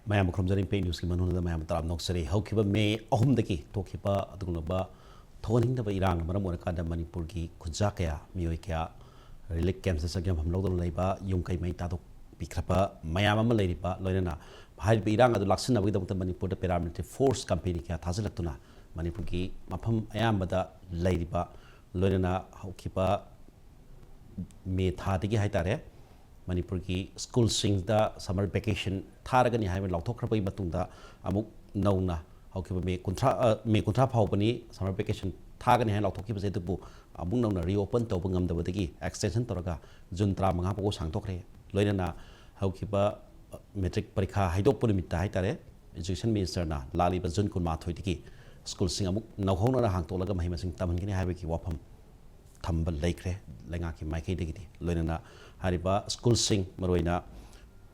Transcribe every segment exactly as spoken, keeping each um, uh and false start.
ꯃꯌꯥꯝ ꯈꯨꯔꯨꯝꯖꯔꯤ꯫ ꯏꯝꯄꯦꯛ ꯅ꯭ꯌꯨꯁꯀꯤ ꯃꯅꯨꯡꯗ ꯃꯌꯥꯝ ꯇꯔꯥꯝꯅ ꯑꯣꯛꯆꯔꯤ꯫ ꯍꯧꯈꯤꯕ ꯃꯦ ꯑꯍꯨꯝꯗꯒꯤ ꯊꯣꯛꯈꯤꯕ ꯑꯗꯨꯒꯨꯝꯂꯕ ꯊꯣꯛꯍꯟꯅꯤꯡꯗꯕ ꯏꯔꯥꯡꯅ ꯃꯔꯝ ꯑꯣꯏꯔꯀꯥꯟꯗ ꯃꯅꯤꯄꯨꯔꯒꯤ ꯈꯨꯟꯖꯥ ꯀꯌꯥ, ꯃꯤꯑꯣꯏ ꯀꯌꯥ ꯔꯤꯂꯤꯐ ꯀꯦꯝꯞꯁꯇ ꯆꯪꯖꯐꯝ ꯂꯧꯗꯨꯅ ꯂꯩꯕ, ꯌꯨꯝ ꯀꯩ ꯃꯩ ꯇꯥꯗꯣꯛꯄꯤꯈ꯭ꯔꯕ ꯃꯌꯥꯝ ꯑꯃ ꯂꯩꯔꯤꯕ, ꯂꯣꯏꯅꯅ ꯍꯥꯏꯔꯤꯕ ꯏꯔꯥꯡ ꯑꯗꯨ ꯂꯥꯛꯁꯤꯟꯅꯕꯒꯤꯗꯃꯛꯇ ꯃꯅꯤꯄꯨꯔꯗ ꯄꯦꯔꯥꯃꯤꯂꯤꯇꯔꯤ ꯐꯣꯔꯁ ꯀꯝꯄꯦꯅꯤ ꯀꯌꯥ ꯊꯥꯖꯤꯜꯂꯛꯇꯨꯅ ꯃꯅꯤꯄꯨꯔꯒꯤ ꯃꯐꯝ ꯑꯌꯥꯝꯕꯗ ꯂꯩꯔꯤꯕ, ꯂꯣꯏꯅꯅ ꯍꯧꯈꯤꯕ ꯃꯦ ꯊꯥꯗꯒꯤ ꯍꯥꯏꯇꯥꯔꯦ, ꯃꯅꯤꯄꯨꯔꯒꯤ ꯁ꯭ꯀꯨꯜꯁꯤꯡꯗ ꯁꯝꯃꯔ ꯚꯦꯀꯦꯁꯟ ꯊꯥꯔꯒꯅꯤ ꯍꯥꯏꯕ ꯂꯥꯎꯊꯣꯛꯈ꯭ꯔꯕꯒꯤ ꯃꯇꯨꯡꯗ ꯑꯃꯨꯛ ꯅꯧꯅ ꯍꯧꯈꯤꯕ ꯃꯦ ꯀꯨꯟꯊ꯭ꯔꯥ, ꯑ, ꯃꯦ ꯀꯨꯟꯊ꯭ꯔꯥ ꯐꯥꯎꯕꯅꯤ ꯁꯝꯃꯔ ꯚꯦꯀꯦꯁꯟ ꯊꯥꯒꯅꯤ ꯍꯥꯏꯅ ꯂꯥꯎꯊꯣꯛꯈꯤꯕꯁꯦ, ꯑꯗꯨꯕꯨ ꯑꯃꯨꯛ ꯅꯧꯅ ꯔꯤꯑꯣꯄꯟ ꯇꯧꯕ ꯉꯝꯗꯕꯗꯒꯤ ꯑꯦꯛꯁꯇꯦꯟꯁꯟ ꯇꯧꯔꯒ ꯖꯨꯟ ꯇꯔꯥꯃꯉꯥ ꯐꯥꯎꯕ ꯁꯥꯡꯗꯣꯛꯈ꯭ꯔꯦ꯫ ꯂꯣꯏꯅꯅ ꯍꯧꯈꯤꯕ, ꯑ, ꯃꯦꯇ꯭ꯔꯤꯛ ꯄꯔꯤꯈꯥ ꯍꯥꯏꯗꯣꯛꯄ ꯅꯨꯃꯤꯠꯇ ꯍꯥꯏꯇꯥꯔꯦ, ꯏꯖꯨꯀꯦꯁꯟ ꯃꯤꯅꯤꯁꯇꯔꯅ ꯂꯥꯛꯂꯤꯕ ꯖꯨꯟ ꯀꯨꯟꯃꯥꯊꯣꯏꯗꯒꯤ ꯁ꯭ꯀꯨꯜꯁꯤꯡ ꯑꯃꯨꯛ ꯅꯧꯍꯧꯅꯅ ꯍꯥꯡꯇꯣꯛꯂꯒ ꯃꯍꯩ ꯃꯁꯤꯡ ꯇꯝꯍꯟꯒꯅꯤ ꯍꯥꯏꯕꯒꯤ ꯋꯥꯐꯝ ꯊꯝꯕ ꯂꯩꯈ꯭ꯔꯦ ꯂꯩꯉꯥꯛꯀꯤ ꯃꯥꯏꯀꯩꯗꯒꯤꯗꯤ꯫ ꯂꯣꯏꯅꯅ ꯍꯥꯏꯔꯤꯕ ꯁ꯭ꯀꯨꯜꯁꯤꯡ, ꯃꯔꯨꯑꯣꯏꯅ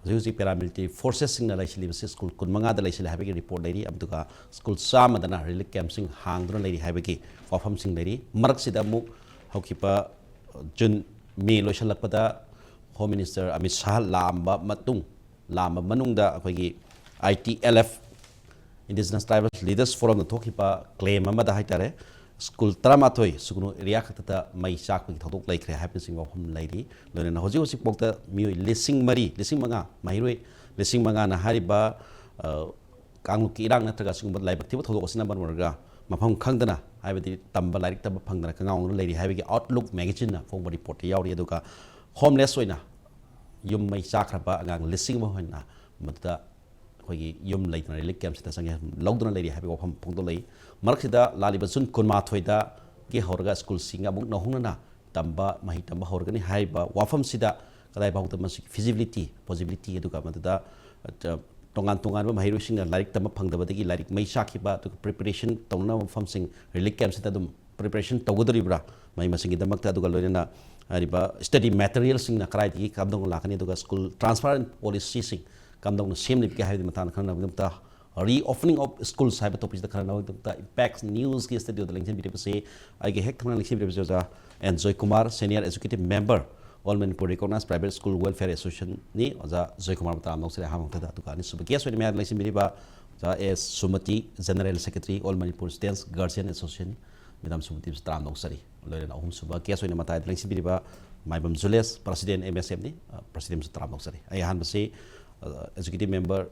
ꯍꯧꯖꯤꯛ ꯍꯧꯖꯤꯛ ꯄꯦꯔꯥꯃꯤꯂꯤꯇꯔꯤ ꯐꯣꯔꯁꯦꯁꯁꯤꯡꯅ ꯂꯩꯁꯤꯜꯂꯤꯕꯁꯤ ꯁ꯭ꯀꯨꯜ ꯀꯨꯟꯃꯉꯥꯗ ꯂꯩꯁꯤꯜꯂꯦ ꯍꯥꯏꯕꯒꯤ ꯔꯤꯄꯣꯔꯠ ꯂꯩꯔꯤ, ꯑꯗꯨꯒ ꯁ꯭ꯀꯨꯜ ꯆꯥꯝꯃꯗꯅ ꯔꯤꯂꯤꯐ ꯀꯦꯝꯞꯁꯤꯡ ꯍꯥꯡꯗꯨꯅ ꯂꯩꯔꯤ ꯍꯥꯏꯕꯒꯤ ꯋꯥꯐꯝꯁꯤꯡ ꯂꯩꯔꯤ꯫ ꯃꯔꯛꯁꯤꯗ ꯑꯃꯨꯛ ꯍꯧꯈꯤꯕ ꯖꯨꯟ, ꯃꯦ ꯂꯣꯏꯁꯤꯜꯂꯛꯄꯗ ꯍꯣꯝ ꯃꯤꯅꯤꯁꯇꯔ ꯑꯃꯤꯠ ꯁꯥꯍ ꯂꯥꯛꯑꯝꯕ ꯃꯇꯨꯡ, ꯂꯥꯛꯑꯝꯕ ꯃꯅꯨꯡꯗ ꯑꯩꯈꯣꯏꯒꯤ I T L F, indigenous tribal leaders ꯐꯣꯔꯝꯅ ꯊꯣꯛꯈꯤꯕ ꯀ꯭ꯂꯦꯝ ꯑꯃꯗ ꯍꯥꯏꯇꯥꯔꯦ, ꯁ꯭ꯀꯨꯜ ꯇꯔꯥꯃꯥꯊꯣꯏ ꯁꯨꯒꯨꯅꯨ ꯑꯦꯔꯤꯌꯥ ꯈꯛꯇꯗ ꯃꯩ ꯆꯥꯛꯄꯒꯤ ꯊꯧꯗꯣꯛ ꯂꯩꯈ꯭ꯔꯦ ꯍꯥꯏꯕꯅꯆꯤꯡꯕ ꯋꯥꯐꯝ ꯂꯩꯔꯤ꯫ ꯂꯣꯏꯅꯅ ꯍꯧꯖꯤꯛ ꯍꯧꯖꯤꯛꯐꯥꯎꯗ ꯃꯤꯑꯣꯏ ꯂꯤꯁꯤꯡ ꯃꯔꯤ, ꯂꯤꯁꯤꯡ ꯃꯉꯥ, ꯃꯍꯩꯔꯣꯏ ꯂꯤꯁꯤꯡ ꯃꯉꯥꯅ ꯍꯥꯏꯔꯤꯕ, ꯑ, ꯀꯥꯡꯂꯨꯞꯀꯤ ꯏꯔꯥꯡ ꯅꯠꯇ꯭ꯔꯒ ꯑꯁꯤꯒꯨꯝꯕ ꯂꯥꯏꯕꯛ ꯊꯤꯕ ꯊꯧꯗꯣꯛ ꯑꯁꯤꯅ ꯃꯔꯝ ꯑꯣꯏꯔꯒ ꯃꯐꯝ ꯈꯪꯗꯅ, ꯍꯥꯏꯕꯗꯤ ꯇꯝꯕ, ꯂꯥꯏꯔꯤꯛ ꯇꯝꯕ ꯐꯪꯗꯅ ꯀꯪꯉꯥꯎꯅ ꯂꯩꯔꯤ ꯍꯥꯏꯕꯒꯤ ꯑꯥꯎꯠꯂꯨꯛ ꯃꯦꯒꯥꯖꯤꯟꯅ ꯐꯣꯡꯕ ꯔꯤꯄꯣꯔꯠꯇ ꯌꯥꯎꯔꯤ꯫ ꯑꯗꯨꯒ ꯍꯣꯝꯂꯦꯁ ꯑꯣꯏꯅ ꯌꯨꯝ ꯃꯩ ꯆꯥꯛꯈ꯭ꯔꯕ ꯑꯉꯥꯡ ꯂꯤꯁꯤꯡ ꯑꯃ ꯍꯦꯟꯅ ꯃꯗꯨꯗ ꯑꯩꯈꯣꯏꯒꯤ ꯌꯨꯝ ꯂꯩꯇꯅ ꯔꯤꯂꯤꯐ ꯀꯦꯝꯞꯁꯤꯗ ꯆꯪꯉꯦ, ꯂꯧꯗꯨꯅ ꯂꯩꯔꯤ ꯍꯥꯏꯕꯒꯤ ꯋꯥꯐꯝ ꯐꯣꯡꯗꯣꯛꯂꯛꯏ꯫ ꯃꯔꯛꯁꯤꯗ ꯂꯥꯛꯂꯤꯕ ꯖꯨꯟ ꯀꯨꯟꯃꯥꯊꯣꯏꯗꯒꯤ ꯍꯧꯔꯒ ꯁ꯭ꯀꯨꯜꯁꯤꯡ ꯑꯃꯨꯛ ꯅꯧꯍꯧꯅꯅ ꯇꯝꯕ, ꯃꯍꯩ ꯇꯝꯕ ꯍꯧꯔꯒꯅꯤ ꯍꯥꯏꯔꯤꯕ ꯋꯥꯐꯝꯁꯤꯗ ꯀꯗꯥꯏ ꯐꯥꯎꯗ ꯃꯁꯤꯒꯤ feasibility, possibility, ꯑꯗꯨꯒ ꯃꯗꯨꯗ, ꯑ, ꯇꯣꯉꯥꯟ ꯇꯣꯉꯥꯟꯕ ꯃꯍꯩꯔꯣꯏꯁꯤꯡꯅ ꯂꯥꯏꯔꯤꯛ ꯇꯝꯕ ꯐꯪꯗꯕꯗꯒꯤ ꯂꯥꯏꯔꯤꯛ ꯃꯩ ꯆꯥꯛꯈꯤꯕ, ꯑꯗꯨꯒ ꯄ꯭ꯔꯤꯄꯦꯔꯦꯁꯟ ꯇꯧꯅꯅꯕ ꯃꯐꯝꯁꯤꯡ ꯔꯤꯂꯤꯐ ꯀꯦꯝꯞꯁꯤꯗ ꯑꯗꯨꯝ ꯄ꯭ꯔꯤꯄꯦꯔꯦꯁꯟ ꯇꯧꯒꯗꯧꯔꯤꯕ꯭ꯔꯥ, ꯃꯍꯩ ꯃꯁꯤꯡꯒꯤꯗꯃꯛꯇ, ꯑꯗꯨꯒ ꯂꯣꯏꯅꯅ ꯍꯥꯏꯔꯤꯕ ꯁ꯭ꯇꯗꯤ ꯃꯦꯇꯔꯤꯌꯦꯜꯁꯤꯡꯅ ꯀꯗꯥꯏꯗꯒꯤ ꯀꯝꯗꯧꯅ ꯂꯥꯛꯀꯅꯤ, ꯑꯗꯨꯒ ꯁ꯭ꯀꯨꯜ ꯇ꯭ꯔꯥꯟꯁꯐꯔ ꯄꯣꯂꯤꯁꯤꯁꯤꯡ ꯀꯝꯗꯧꯅ ꯁꯦꯝꯂꯤꯕꯒꯦ ꯍꯥꯏꯕꯒꯤ ꯃꯇꯥꯡꯗ ꯈꯟꯅꯅꯕꯒꯤꯗꯃꯛꯇ, reopening of schools ꯍꯥꯏꯕ ꯇꯣꯄꯤꯛꯁꯤꯗ ꯈꯟꯅꯅꯕꯒꯤꯗꯃꯛꯇ ꯏꯝꯄꯦꯛ ꯅ꯭ꯌꯨꯁꯀꯤ ꯁ꯭ꯇꯨꯗꯤꯑꯣꯗ ꯂꯦꯡꯁꯤꯟꯕꯤꯔꯤꯕꯁꯤ ꯑꯩꯒꯤ ꯍꯦꯛ ꯊꯪꯅꯅ ꯂꯦꯡꯁꯤꯟꯕꯤꯔꯤꯕꯁꯤ ꯑꯣꯖꯥ N Joykumar, senior executive member, All Manipur Recognized Private School Welfare Association ꯅꯤ, ꯑꯣꯖꯥ ꯖꯣꯏꯀꯨꯃꯥꯔꯕꯨ ꯇꯔꯥꯝꯅ ꯑꯣꯛꯆꯔꯤ ꯑꯍꯥꯟꯕ ꯃꯛꯇꯗ꯫ ꯑꯗꯨꯒ ꯑꯅꯤꯁꯨꯕ guest ꯑꯣꯏꯅ ꯃꯌꯥꯗ ꯂꯦꯡꯁꯤꯟꯕꯤꯔꯤꯕ ꯑꯣꯖꯥ ꯑꯦꯁ ꯁꯨꯃꯇꯤ, General Secretary, All Manipur Students Guardian Association, Madam ꯁꯨꯃꯇꯤꯕꯨꯁꯨ ꯇꯔꯥꯝꯅ ꯑꯣꯛꯆꯔꯤ꯫ ꯂꯣꯏꯅꯅ ꯑꯍꯨꯝꯁꯨꯕ guest ꯑꯣꯏꯅ ꯃꯇꯥꯏꯗ ꯂꯦꯡꯁꯤꯟꯕꯤꯔꯤꯕ ꯃꯥꯏꯕꯝ ꯖꯨꯂꯦꯁ, President, M S F ꯅꯤ, ꯑ, Presidentꯁꯨ ꯇꯔꯥꯝꯅ ꯑꯣꯛꯆꯔꯤ꯫ ꯑꯩ ꯑꯍꯥꯟꯕꯁꯤ, ꯑ, Executive Member